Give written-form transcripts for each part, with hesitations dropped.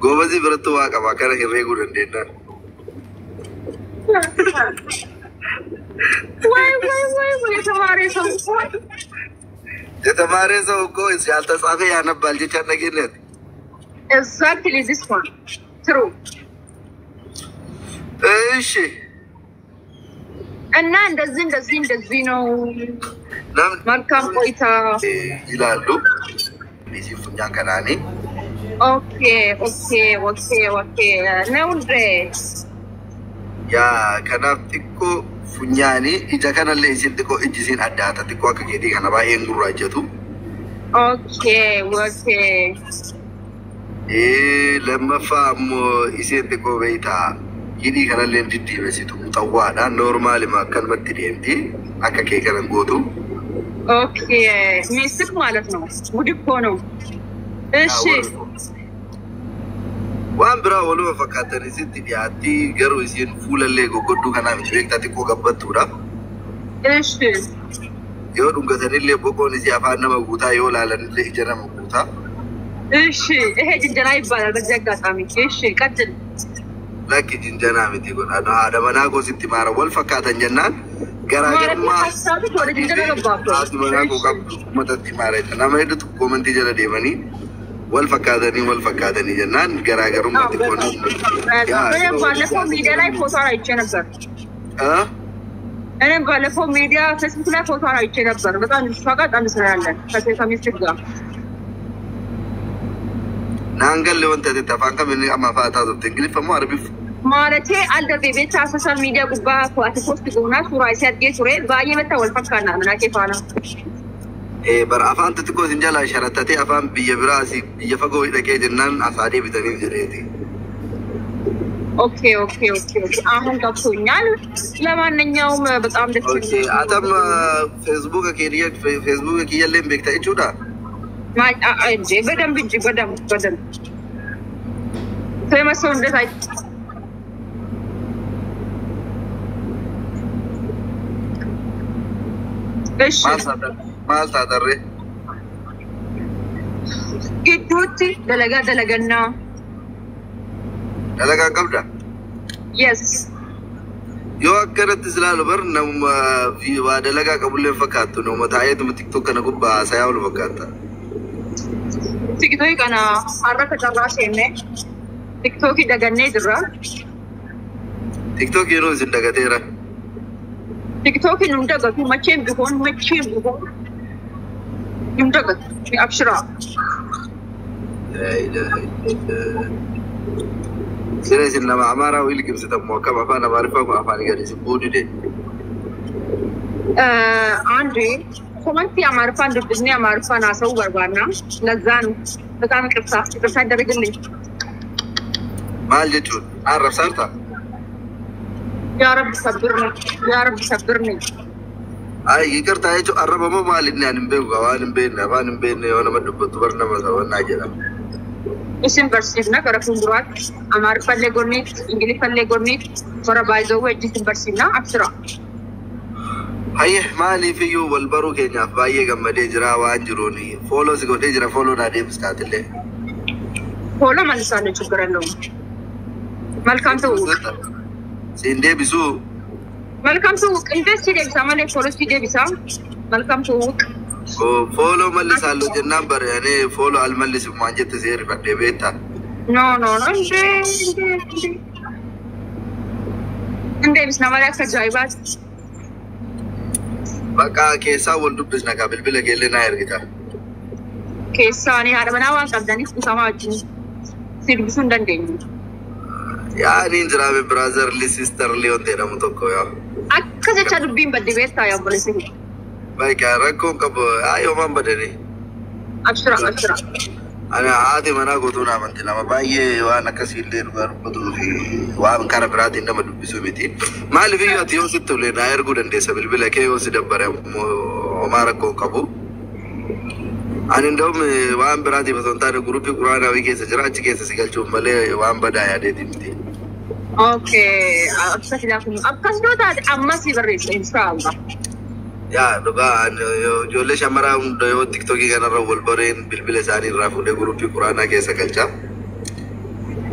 Goobazii biratti waa qaba akkana herreeguu dandeenya. ወይ ወይ ወይ ወይ የተማረ ሰው እኮ። የተማረ ሰው እኮ ያልተጻፈ ያነባል jecha dhageenyati. Exactly, this one true. እሺ። እና እንደዚህ እንደዚህ እንደዚህ ነው። Namni መልካም ቆይታ። ilaallu isin funyaan kanaanii. Okay, ነው እንዴ? Yaa, kanaaf xiqqoo funyaanii ija kanallee isin xiqqoo iji isin addaata, xiqqoo akka keetii kana baay'een gurraachatu. Okay. Lammaffaa ammoo isheen xiqqoo beektaa hidhii kanallee diddiimessitu muxawwaadha, normaalima akkanumatti deemti, akka kee kanan gootu. Okay, ሚስትክ ማለት ነው። ጉድ እኮ ነው። እሺ። Waan biraa waluma fakkaatan isitti dhiyaatti, garuu isiin fuulallee goggodduu kanaa miti, beektaa, xiqqoo gabbattuudha. እሺ። Yoo dhungatanillee boqoon isii afaan nama guutaa, yoo laalanillee ija nama guutaa. እሺ፣ ይሄ ጅንጀና ይባላል። በዚህ አጋጣሚ እሺ፣ ቀጥል። Lakki, jinjanaa miti godha. Haadha manaa koo sitti maara wal fakkaatan jennaan garaagarummaa ሀሳብህ ወደ ጅንጀና ገባ እኮ። Haati manaa koo qabdu uummatatti maara jecha nama hedduutu commentii jala deemanii wal fakkaatanii wal fakkaatanii jennaan garaagarummaa xiqqoo. እኔም ባለፈው ሚዲያ ላይ ፎቶ አይቼ ነበር። እኔም ባለፈው ሚዲያ ፌስቡክ ላይ ፎቶ አይቼ ነበር። በጣም እሷ ጋር በጣም እንስራለን ከሚስትህ ጋር። Naan galle wanta ati afaan kamiin amma afaan taasifte, Ingiliffa moo Arabiif? ማለቴ አልደቤ ቤታ social media gubbaa ati post goonaa suuraa isii argee ture. Baay'ee metta wal fakkaanna manaa kee faana. Bara afaan xixiqqoo isin jalaa sharattatee afaan biyya biraa asii biyya fagoo dhaqee jennaan asaa deebitaniif jedheeti. Okay, አሁን ገብቶኛል። ለማንኛውም በጣም ደስ Okay, atam Facebooka kiyya, Facebooka kiyyallee beekta jechuudha. እንጂ በደንብ እንጂ፣ በደንብ በደንብ። Famous ሰው እንዴት አይ እሺ። Maal taatarree? Gidduutti dalagaa dalagannaa. Dalagaa qabda? Yes. Yoo akkanatti silaalu bar namuma waa dalagaa qabullee fakkaattu, nama taa'eetuma TikTok kana gubbaa haasayaa oolu fakkaata. TikTokii kana har'a carraa seenne TikTokii dagannee jirra. TikTok yeroo isin dagateera. TikTokii nu dagatu መቼም ቢሆን፣ መቼም ቢሆን nu dagatu፣ አብሽራ። Sira isin nama Amaaraa wayii liqimsitan moo akkam? Afaan Amaariffaa kun afaan gadi isin buudide. አንዴ commentii Amaariffaan dubbisnee Amaariffaan haasa'uu barbaadna. ለዛ ነው። በጣም ይቅርታ፣ ይቅርታ ይደረግልኝ። Maal jechuun arrabsaarta? ያ ረብ ሰብርኒ፣ ያ ረብ ሰብርኒ። Ay, ይቅርታ jechuun arraba moo maal? Inni ani hin beeku, waan hin beekne, afaan hin beekne yoo nama dubbattu bar nama sabannaa jedhama. Isin barsiifna gara fuulduraatti, Amaariffallee gorniit, Ingiliffallee gorniit, bara baay'ee wajjin isin barsiifna, abshira. Hayye, maaliif iyyuu wal baruu keenyaaf baay'ee gammadee jira. Waan jiruun follow si godhee jira, follow naa deebiskaatillee. Follow መልሳለሁ፣ ችግር የለውም። መልካም ትውውቅ። Siin deebisuu. መልካም ትውውቅ። እንዴት si deebisa malee follow si deebisa። መልካም ትውውቅ። Follow መልሳለሁ jennaan bare ani follow አልመልስም waan jette see rifadhee beektaa. No, no, no, እንዴ እንዴ እንዴ እንdeebisna malee akka ajaa'ibaatti. Bakka keessaa wal dubbisna kaa, bilbila keellee naa ergita. Keessaanii haadha manaa waan qabdaniif dhifamaa wajjin si dubbisuu hin dandeenyu. Yaa, ni jiraame, brotherly sisterly wanti jedhamu tokko yaa. Akka jecha dubbiin badde beektaa, yaa obboleessi. Bakka rakkoon qabu, haa, yoomaan badanii. Abshira, abshira. Ani haati manaa guutuu na amanti, nama baay'ee waan akkasii illee dhugaa dubbatuu fi waan kara biraatiin nama dubbisuu miti. Maaliif iyyuu ati yoo sitti tole naa erguu dandeessa bilbila kee, yoo si dabbare ammoo homaa rakkoo hin qabu. Ani ndawum waan biraatiif osoo hin taane groupii quraanaa keessa jira, achi keessa si galchuuf malee waan badaa yaadeeti miti. Okay, akka silaa kun akkas yoo taate ammas si barreessa, inshaallah. Yaa, dhugaa ani ijoollee shamaraa hunda yoo TikTokii kanarra wal bareen bilbila isaanii irraa fuudhee groupii quraanaa keessa galcha.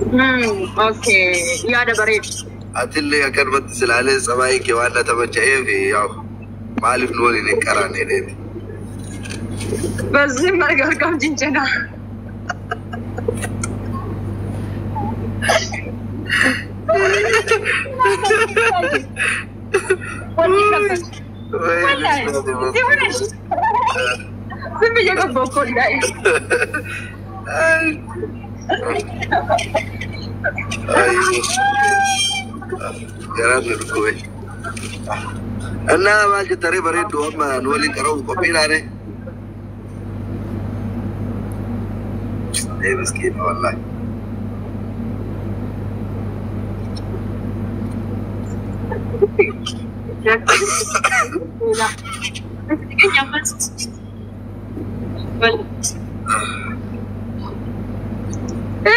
Okay, yaada bareedu. Atillee akkanumatti silaalee sabaayii kee waan na tamacha'eef yaa'u maaliif nu waliin hin qaraanne dheeti. በዚህ መርገርጋም ጅንጀና ዝም ብዬ ገባሁ እኮ ላይ። Garaan nu dhukkube. Innaa maal jettaree bareeddu amma nu waliin qara'uuf qophiidhaane? Ee miskiina wallaahi.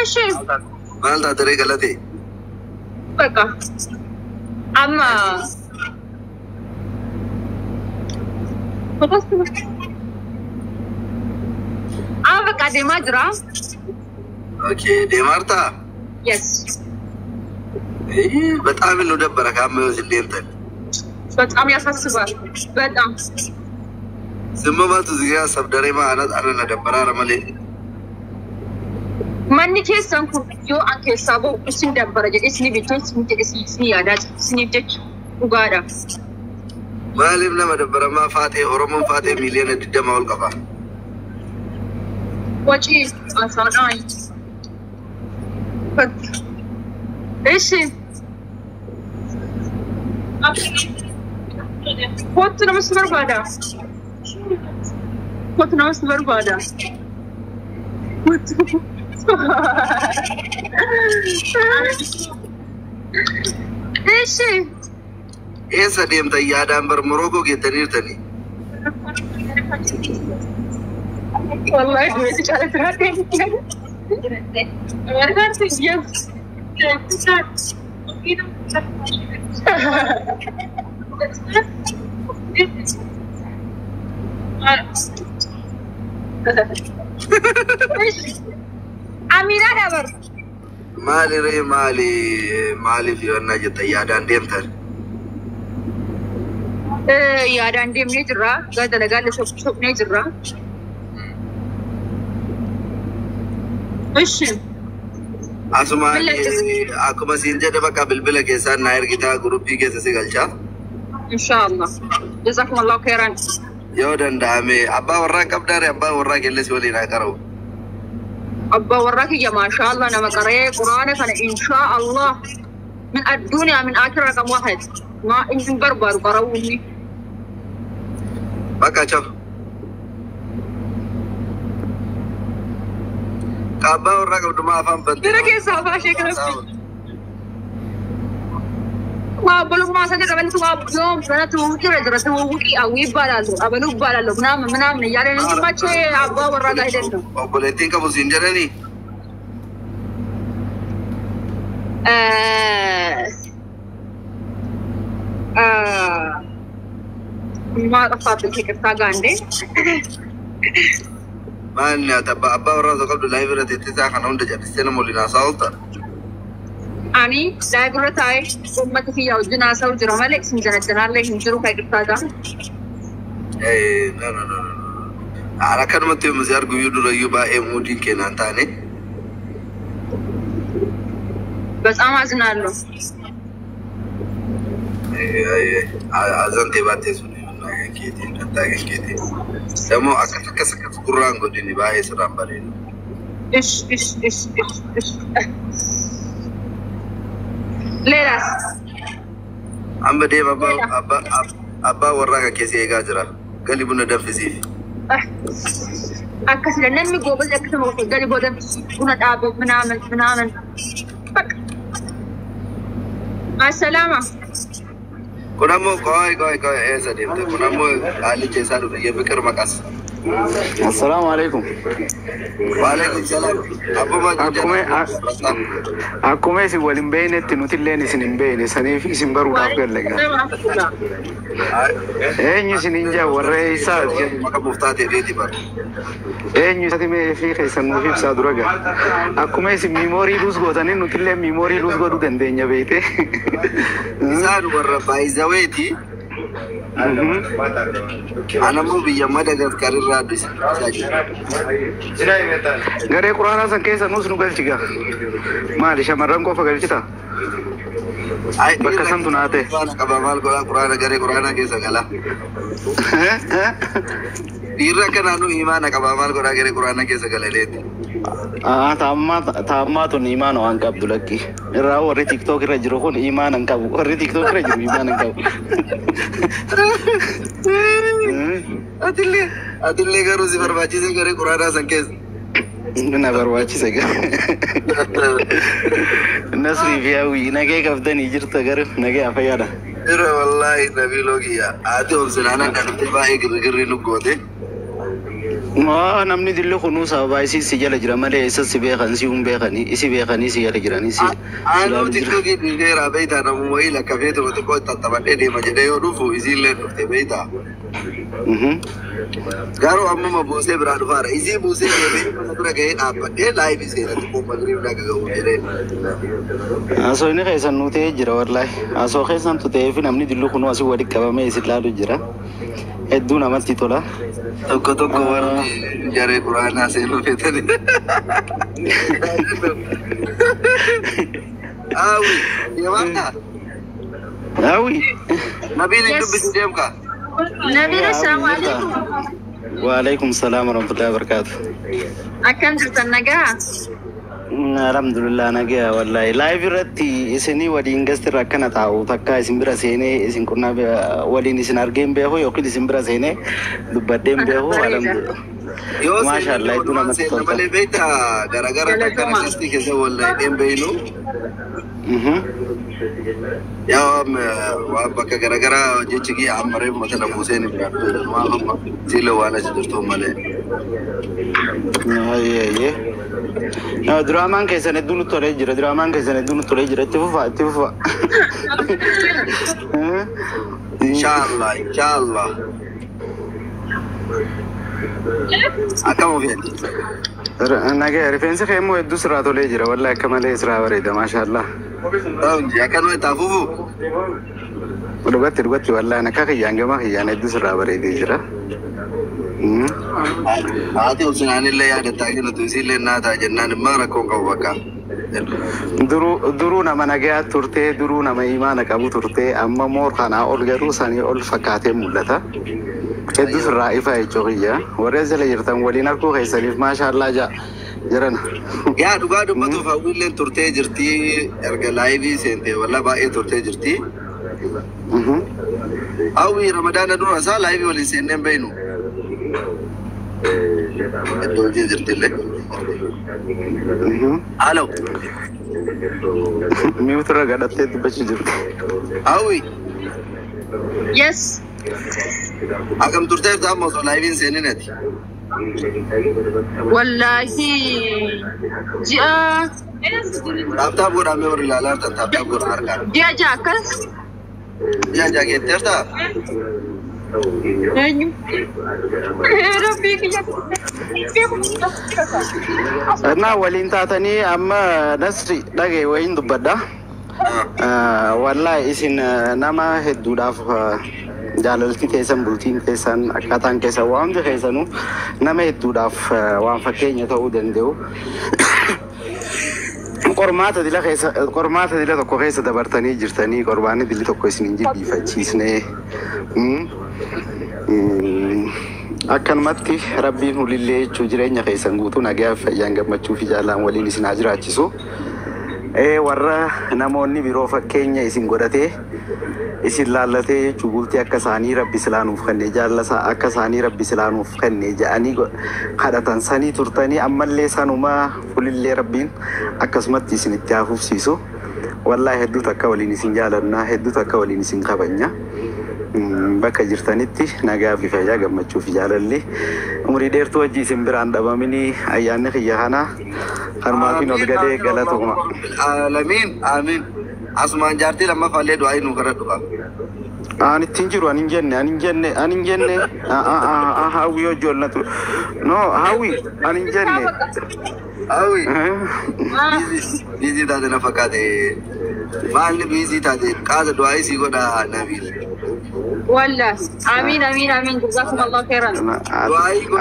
እሺ። Maal taateree galatee? በቃ amma amma በቃ deemaa jira. Okay, deemaa jirtaa? Yes. በጣም nu dabbara kaamma yoo isin deemtan. በጣም ያሳስባል። በጣም። Simmamaatu zigaa sabdaree ma'aanat ana na dabbaraara malee. Manni keessan kun yoo an keessaa bahu isin dabbara jedhee isinii bitee isin jedhe isinii yaadaa jira isiniif jecha dhugaadha. Maaliif nama dabbaramaa faatee Oromoon faatee miiliyoona 20 ol qaba. ወጪ አሳናይ እሺ Kottu nama si barbaada. Kottu nama si barbaada. Kottu. እሺ። Eessa deemtan yaadaan bar Morookoo geettaniirtanii? Wallahi dureetti caalatti raadde. Amiraa dabar. Maali ree maali maaliif yoonnaa jettan yaadaan deemtan? Yaadaan deemnee jirra. Gara dalagaalle soqnee jirra. እሺ። Asumaan akkuma siin jedhe bakka bilbila keessaan naa ergitaa guruppii keessa si galchaa. Inshaallah. Jazakum Allahu khairan. Yoo danda'ame abbaa warraa qabdaare abbaa warraa keelles waliin haa qara'u. Abbaa warraa kiyya maashaallah nama qaree quraana kana inshaallah min addunyaa min akira raqam واحد ما inni barbaadu qara'uu inni. Bakka cafu. Ka abbaa warraa qabdu maa afaan bantee? Bira keessaa afaan ishee kanatti. Waa obbolummaa isaa jedhamanitu waa yoom sana ትውውቅ jira ትውውቅ አዊ ይባላሉ አበሉ ይባላሉ ምናምን ምናምን እያለ ነው እንጂ መቼ አባ ወራ ጋር ሄደን ነው። Obboleettiin qabu siin jedhanii? ማጠፋብን ይቅርታ ጋር እንዴ። Maal nyaata abbaa warraa osoo qabdu laayif irra teessee isaa kana hunda jallisee nama waliin haasa'aa oolta? Ani daa'ima taa'ee uummata kiyya wajjin haasa'u jira malee isin janajjanaallee hin jiru kan ይቅርታ ጋር። No, no, no, no. Haala akkanumatti yommuu si argu iyyuu durayyuu baay'ee muudiin keenyaan taane. በጣም አዝናለሁ። Azantee baattee sun keetiin dantaa keetiin. ደግሞ akkas akkas akkas gurraan godhini baay'ee sirraan bareedu. እሽ እሽ እሽ እሽ እሽ ሌላስ? Amma deema abbaa abbaa warraa kan keessi eegaa jira. Gali buna danfisiif. Akkasuma namni goobas akkasuma gadi booda buna dhaabe ምናምን ምናምን በቃ አሰላማ። Kun ammoo qoy qoy qoy eessa deemte? Kun ammoo qaalicha isaa dhufe የፍቅር maqas. Assalaamu alaikum. Waalaikum salaam. Abbuma. Akkuma isin wal hin beeknetti nuti illeen isin hin beekne saniif isin baruudhaaf galle gaa. Eenyu isin hin jaa warra eessaati? Maka muftaa ta'eeti bara. Eenyu isati mee fi keessan nuuf ibsaa dura gaa. Akkuma isin memory lose gootanii nuti illee memory lose godhuu dandeenya beekte. Isaan warra baayizaweeti. Anammoo biyya Madagaskar irraa dubbisiisaa jira. Garee quraanaa san keessa nus nu galchi gaa. Maali shamarran qofa galchita? Bakka santu naa ta'e. Quraana qaba maal godhaa quraana garee quraanaa keessa gala. Dhiirri akka naannoo imaana qaba maal godhaa garee quraanaa keessa gala leeti. Taammaa tun imaana waan qabdu lakki. Irraa warri TikTok irra jiru kun imaana hin qabu. Warri TikTok irra jiru imaana hin qabu. Atillee garuu si barbaachise garee quraanaa san keessa. Na barbaachise gaa. Nasrii fi Hawwii nagee qabdanii jirta garuu nagee afayyaadha. Jira wallaahi Nabiiloo kiyya. Haati obsinaan akka dhuftee baay'ee girgirri nu goote. Maa namni dilli kunuu sababa isii si jala jira malee isa si beekan si hin beekanii isi beekanii si jala jiranii si Aanuu TikTokii dhiiseera beektaa namuma wayii lakkafee ture xiqqoo tattaphadhee deema jedhee yoo dhufu isiillee dhufte beektaa. Garuu ammuma buusee biraa dhufaara. Isii buusee deemee mana bira gahee dhaabbadhee live seena xiqqoo magriib dhaga ga'u jedhee. Haasoo inni keessan nuu ta'ee jira wallaahi. Haasoo keessantu ta'ee fi namni dilli kunuu asii walitti qabamee isin laalu jira. Hedduu namatti tola. Tokko tokko warri jaree quraanaa seenuu feetanii. Hawwi, deemaadha. Hawwi. Nabiin hin dubbisu deemka. Nabiil, assalaamu alaikum. Waalaikum salaam warahmatullahi wabarakatuh. Akkam jirtan, nagaa? Alhamdulillah, nagaa wallahi. Live irratti isinii waliin guest irra akkana taa'u takka isin bira seenee isin qunnaa waliin isin argee hin beeku yookiin isin bira seenee dubbadhee hin beeku. Bareeda. Yoo Maashaallah, hedduu namatti seenna tolta. malee beektaa garagara takka Galatoomaa. Guest keessa wallahi hin beeynu. Yaa waan bakka garagaraa jechi kiyya amma reefu mata na buuseen hin biraa waan amma siila waan achi jirtu malee. Ayyee. Diraamaan keessan hedduu nutti tolee jira. Diraamaan keessan hedduu nutti tolee jira. Itti fufaa, itti fufaa. Inshallah, inshallah. Akkam ofeeti? Nagaya, rifeensi kee immoo hedduu sirraa tolee jira. Wallahi akka malee sirraa bareeda. Maashaallah. Ta'u akkanuma itti hafuufu. Dhugatti dhugatti wallahi akka kiyyaan gama kiyyaan hedduu sirraa bareedee jira. Haati obsinaanillee yaadataa kennitu isiillee naataa jennaan immoo rakkoon qabu bakka. Duruu nama nagayaa turtee, duruu nama imaana qabu turtee, amma moor kanaa ol garuu sanii ol fakkaatee mul'ata. Hedduu sirraa ifa jechuu kiyya. Warreen jala jirtan waliin arguu keessaniif maashaallaa jaa jiran. Yaa dhugaa dubbatuuf hawwiilleen turtee jirti erga live seentee walla baay'ee turtee jirti. Hawwii ramadaana dura isaa live waliin seennee hin beeynu. Iddoo hojii jirtillee. Halo. Mute irra gadhattee dubbachuu jirti. Hawwii Yes. akkam turteerta amma osoo live hin seenin ati? Wallaahi ji'a Tap tap godhamee warri ilaalaa jirtan tap tap godha harkaan. Ji'a 6 akkas. Ji'a 6 geetteerta? Eenyu? Rabbii kiyya. Innaa waliin taatanii amma Nasri dhagaye wayiin dubbadha. Wallahi isin nama hedduudhaaf jaalalti keessan, bultiin keessan, akkaataan keessan, waan hundi keessanuu nama hedduudhaaf waan fakkeenya ta'uu danda'u. Qormaata dila keessa qormaata dila tokko keessa dabartanii jirtanii qormaanni dilli tokko isin hin jilbiifachiisne. Akkanumatti rabbiin hulillee jechuu jireenya keessan guutuu nagaa fi fayyaan gammachuu fi jaalaan waliin isin haa jiraachisu. Warra namoonni biroo fakkeenya isin godhatee isin laallatee jechuu bultii akka isaanii rabbi silaanuuf kenne jaallasa akka isaanii rabbi silaanuuf kenne jedhanii kadhatan sanii turtanii ammallee sanumaa fulillee rabbiin akkasumatti isin itti hafuufsiisu. Wallaahi hedduu takka waliin isin jaalannaa, hedduu takka waliin isin kabanya. Bakka jirtanitti nagaa fi fayyaa, gammachuu fi jaalalli umurii dheertuu wajji isin biraan dhabaminii. Ayyaanni kiyya kana kanumaafin ol gadee, galatuma. Aalamiin, amiin. Asumaan jaartii lammaffaallee du'aa nu kadhadhu qaba. Ani ittiin jiru, ani hin jenne, ani hin jenne, ani hin jenne. Hawwi hojjoolnatu no, Hawwi, ani hin jenne. Hawwi. Busy taate na fakkaate. Maalni busy taate? Qaasa du'aa isii godha Nabiil. Wallah. Amiin, amiin, amiin. Jazakum Allah khairan.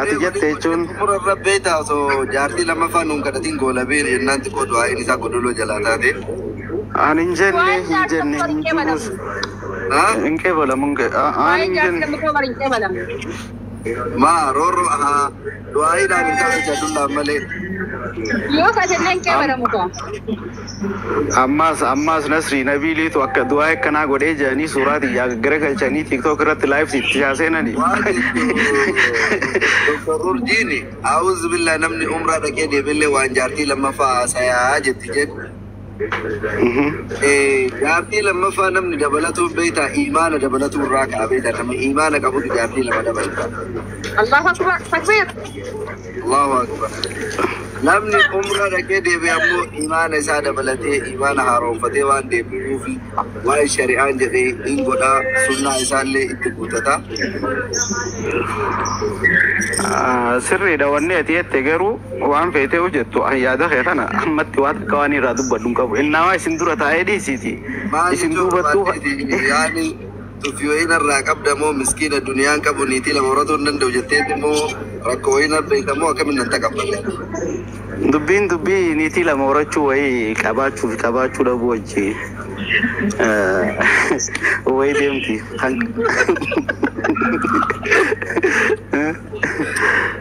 Ati jette jechuun Xumura irra beektaa, osoo jaartii lammaffaa nuun kadhatiin goolabeen jennaan xiqqoo du'aa'iin isaa godoloo jalaa taate. Ani hin jenne, hin jenne, hin jirus. Hin qeebalamu, ani Waa'ee hin jaartii jenne. lammaffaa bari hin qeebalamu. Maa roorroo haa du'aa'iidhaan hin taate jadullaan malee. Yoo kajallee hin qeebalamu koo. Ammaas Nasrii Nabiiliitu akka du'aa akkanaa godhee jedhanii suuraa xiyyaa gara galchanii TikTok irratti live itti seenani. Waan Dr. Urjiini awuzu billaa, namni umraa dhaqee deebillee waan jaartii lammaffaa haasayaa jetti jedhu. Jaartii lammaffaa namni dabalatuun beektaa, imaana dabalatu irraa ka'a beektaa, nama imaana qabutu jaartii lama dabalata. Allahu akbar. Takbir. Allahu akbar. Namni umraa dhaqee deebi'e ammoo imaana isaa dabalatee, imaana haaromfatee waan deebi'uuf, waan shari'aan jedhee hin godhaa, sunnaa isaallee itti guutata. Sirriidha wanni ati jette, garuu waan feetee hojjettu yaada kee kana ammatti waan takka waan irraa dubbadhu hin qabu. Innawaa isin dura taa'ee dhiisiiti. Maal Isin jechuun duubattuu barbaaddeeti? Yaani tuffii wayiin irraa qabda moo, miskiina duniyaan qabu niitii lama horatuu hin danda'u jetteeti moo, rakkoo wayiin beekta moo, akkamiin nan taqabballe? Dubbiin dubbii niitii lama horachuu wayii qabaachuu fi qabaachuu dhabuu wajji wayii deemti.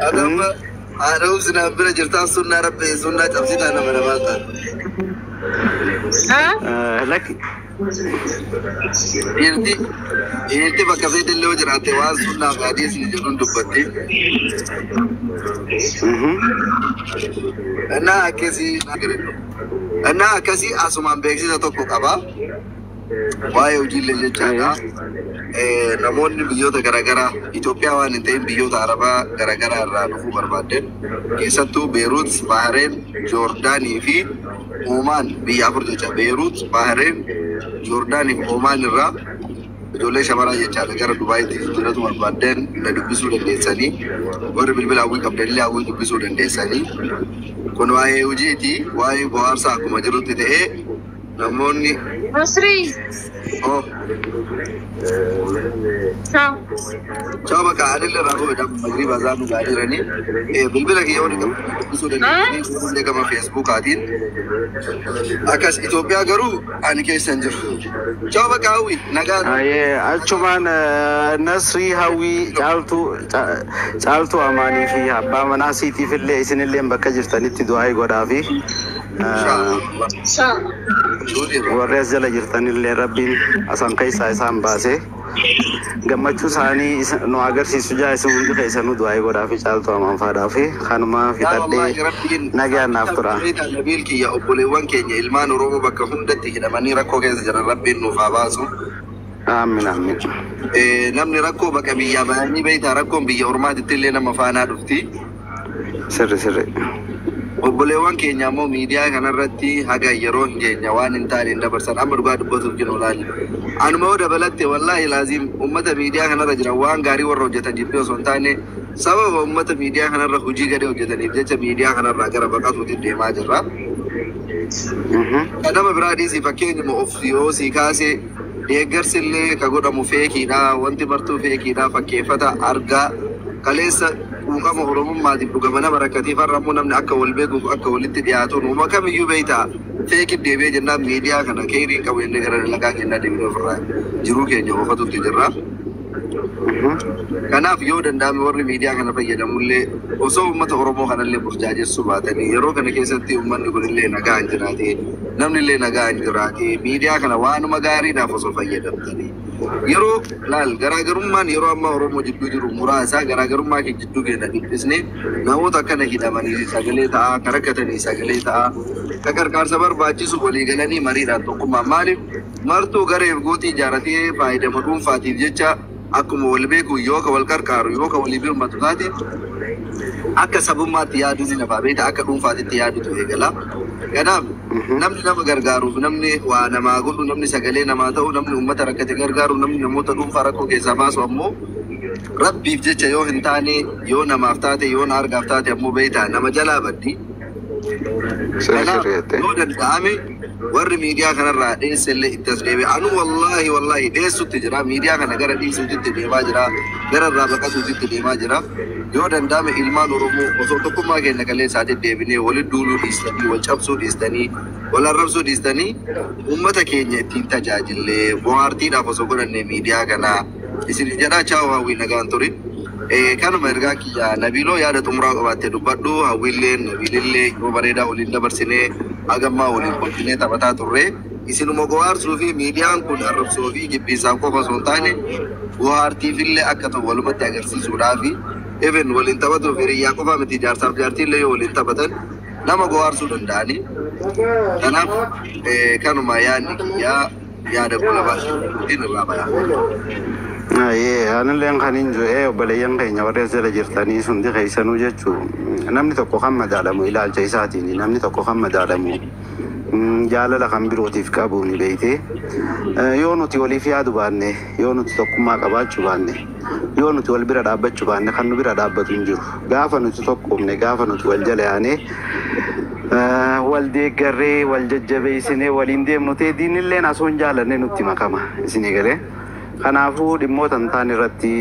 Adamma haadha ubsinaan bira jirtaa, sunnaa rabbi sunnaa cabsitaa nama namaa ta'a. Haa? Lakki. Dhiirti bakka feetillee yoo jiraatte waan sunnaa fi hadiisni jedhuun dubbatti. Innaa akkasii innaa akkasii asumaan beeksisa tokko qaba. Waa'ee hojiilee jechaadha. Namoonni biyyoota garaagaraa, Itoophiyaa waan hin ta'in biyyoota Arabaa garaagaraa irraa dhufuu barbaadden, keessattuu Beeruut, Bahareen, Joordaanii fi Oomaan, biyya afur jecha, Beeruut, Bahareen, Joordaanii fi Oomaan irraa ijoollee shamaraa jechaadha gara Dubaayitti jijjiiratu barbaadden na dubbisuu dandeessanii, warri bilbila Hawwii qabdanillee Hawwii dubbisuu dandeessanii. Kun waa'ee hojiiti, waa'ee bohaarsaa akkuma jirutti ta'ee namoonni Nasrii. Oh. Ciao. Ciao, bakka anillee raafuu jedhamu magriba isaa nu gaariiranii bilbila kiyya wani qabu dubbisuu dandeessanii, illee gama Feesbuukaatiin akkas. Itoophiyaa garuu ani keessa hin jiru. Ciao, bakka Hawwi, nagaa. Ayyee, achumaan Nasrii, Hawwii, Caaltuu, Caaltuu Amaanii fi abbaa manaa siitiif illee isinillee bakka jirtanitti du'aa godhaa fi Inshaallah. Ciao. Warri as jala jirtanillee rabbiin asan keessaa isaan baasee gammachuu isaanii nu agarsiisu jaa. Isin hundi keessanuu du'aa godhaa fi Caaltuu Amaan faadhaa fi kanuma Yaa fixadhee wallahi rabbiin nagaan naaf tura. Nabiil kiyya, obboleewwan keenya ilmaan Oromoo bakka hundatti hidhamanii rakkoo keessa jiran rabbiin nuuf haa baasu. Aamin, aamin. Namni rakkoo bakka biyyaa bahanii beektaa, rakkoon biyya ormaatitti illee nama faanaa dhufti. Sirri sirri. Obboleewwan keenya ammoo miidiyaa kanarratti haga yeroo hin keenya waan hin taane hin dabarsan. Amma dhugaa dubbatuuf jiru laali. Anuma yoo dabalatte, wallaahi laaziim, ummata miidiyaa kanarra jiran waan gaarii warra hojjetan jibbee osoo hin taane, sababa ummata miidiyaa kanarra hojii gadee hojjetaniif jecha miidiyaa kanarraa gara baqatuutti deemaa jirra. Kan nama biraa dhiisii, fakkeenyuma of yoo sii kaase, deeggarsi illee ka godhamu feekiidha, wanti martuu feekiidha, fakkeeffata argaa kaleessa quuqama oromummaatiif dhugama nama rakkatiif, har'a ammoo namni akka wal beekuuf akka walitti dhiyaatuun uuma kamiyyuu beektaa feekii deebi'ee jennaan, miidiyaa kana keeriin qabu jennee gara dalagaa kennaa deemnee ofirraa jiruu keenya oofatutti jirra. Kanaaf yoo danda'ame warri miidiyaa kana fayyadamullee osoo uummata Oromoo kanallee burjaajessuu baatanii, yeroo kana keessatti uummanni kunillee nagaa hin jiraate, namni illee nagaa hin jiraate, miidiyaa kana waanuma gaariidhaaf osoo fayyadamtanii. Yeroo laal garaagarummaan yeroo ammaa Oromoo jidduu jiru muraasa garaagarummaa kee jidduu keenya dhiphisnee namoota akkana hidhamanii sagalee ta'aa, kan rakkatanii sagalee ta'aa, kan gargaarsa barbaachisu walii galanii mariidhaan tokkummaa maaliif martuu gareef gootii ijaaratee faayidama dhuunfaatiif jecha akkuma wal beeku yoo ka wal qarqaaru yoo ka walii birmatu taate akka sabummaatti yaaduu ni nafa beekta akka dhuunfaatitti yaadutu eegala. Kanaaf namni nama gargaaruuf namni waa namaa godhu namni sagalee namaa ta'u namni uummata rakkate gargaaru namni namoota dhuunfaa rakkoo keessaa baasu ammoo rabbiif jecha yoo hin taane yoo namaaf taate yoo na argaaf taate ammoo beektaa nama jalaa baddi. Sirri Kanaaf sirri jettee. yoo danda'ame warri miidiyaa kanarraa dheesse illee itti as deebi'e. Anu wallaahi wallaahi dheessutti jira. Miidiyaa kana gara dhiisuutti deemaa jira. Gara irraa baqatuutti deemaa jira. Yoo danda'ame ilmaan Oromoo osoo tokkummaa keenya kaleessaatti deebinee walitti duuluu dhiistanii, wal cabsuu dhiistanii, wal arrabsuu dhiistanii uummata keenya ittiin tajaajillee bohaartiidhaaf osoo godhannee miidiyaa kana isin jedhaa chaawu hawwii nagaan ture. Kanuma ergaa kiyya Nabiiloo yaada xumuraa qabaattee dubbadhu hawwiillee Nabiilillee yeroo bareedaa waliin dabarsinee hagammaa waliin kolfinee taphataa turre isinuma gohaarsuu fi miidiyaan kun arrabsoo fi jibbiinsaan qofa osoo hin taane bohaartiifillee akka ta'u walumatti agarsiisuudhaafi even waliin taphatuuf hiriyyaa qofa miti jaarsaaf jaartiillee yoo waliin taphatan nama gohaarsuu danda'anii. Kanaaf kanuma yaadni kiyyaa yaada gulabaa irraa ba'a. Ayyee, anilleen kan hin jiru obboleeyyan keenya warra as jala jirtanii hundi keessanuu jechuu namni tokko kan madaalamu ilaalcha isaatiin namni tokko kan madaalamu jaalala kan birootiif qabu ni beeyte. Yoo nuti waliif yaadu baanne, yoo nuti tokkummaa qabaachuu baanne, yoo nuti wal bira dhaabbachuu baanne kan nu bira dhaabbatu hin jiru. Gaafa nuti tokkoomne, gaafa nuti wal jala yaane wal deeggarree wal jajjabeessinee waliin deemnu ta'e diinilleen osoo hin jaalanne nutti makama isinii galee. Kanaafuu dhimmoota hin taane irratti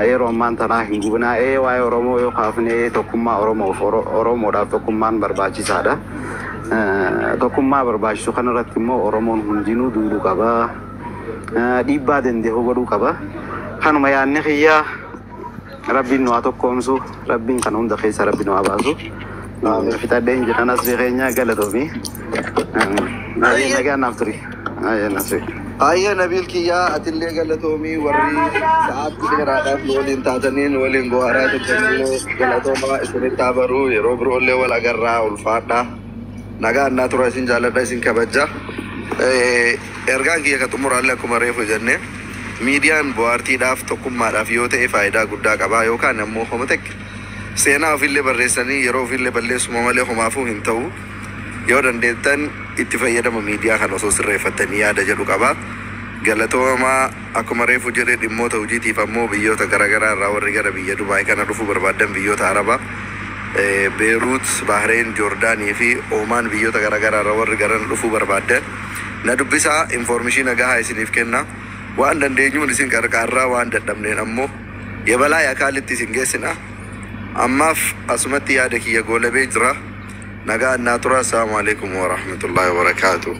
yeroo ammaan tanaa hin gubinaa. Waa'ee Oromoo yoo kaafne tokkummaa Oromoof Oromoodhaaf tokkummaan barbaachisaadha. Tokkummaa barbaachisu kanarratti immoo Oromoon hundinuu duuluu qaba. Dhiibbaa danda'u godhuu qaba. Kanuma yaadni kiyyaa rabbiin nu haa tokkoomsu, rabbiin kana hunda keessa rabbi nu haa baasu. Fixadheen jedhan as keenya galatoomii. Nagaan naaf turi. Naaf turi. Ayya Nabiil kiyyaa atillee galatoomii warri sa'aatii dheeraadhaaf nu waliin taataniin waliin bohaaraa turtanillee galatoomaa isinitti haa baruu yeroo biroollee wal agarraa ulfaadhaa. Nagaa annaa tura isin jaalladha isin kabaja. Ergaan kiyya ka xumuraallee akkuma reefu jenne miidiyaan bohaartiidhaaf tokkummaadhaaf yoo ta'e faayidaa guddaa qaba yookaan ammoo homa takka seenaa ofiillee barreessanii yeroo ofiillee balleessuma malee homaafuu hin ta'u. Yoo dandeettan itti fayyadama miidiyaa kana osoo sirreeffattanii yaada jedhu qaba. Galatoomaa akkuma reefu jedhe dhimmoota hojiitiif ammoo biyyoota garaagaraa irraa warri gara biyya Dubaay kana dhufuu barbaadan biyyoota Arabaa Beeruut, Bahreen, Joordaanii fi Oomaan biyyoota garaagaraa irraa warri gara dhufuu barbaadan na dubbisaa infoormeeshinii gahaa isiniif kenna. Waan dandeenyuun isin qarqaarraa waan dadhabneen ammoo yebalaa yakaalitti isin geessina. Ammaaf asumatti yaada kiyya goolabee jira. Nagaa annaa tura. Assalaamu alaikum wa rahmatullahi wa barakaatuh.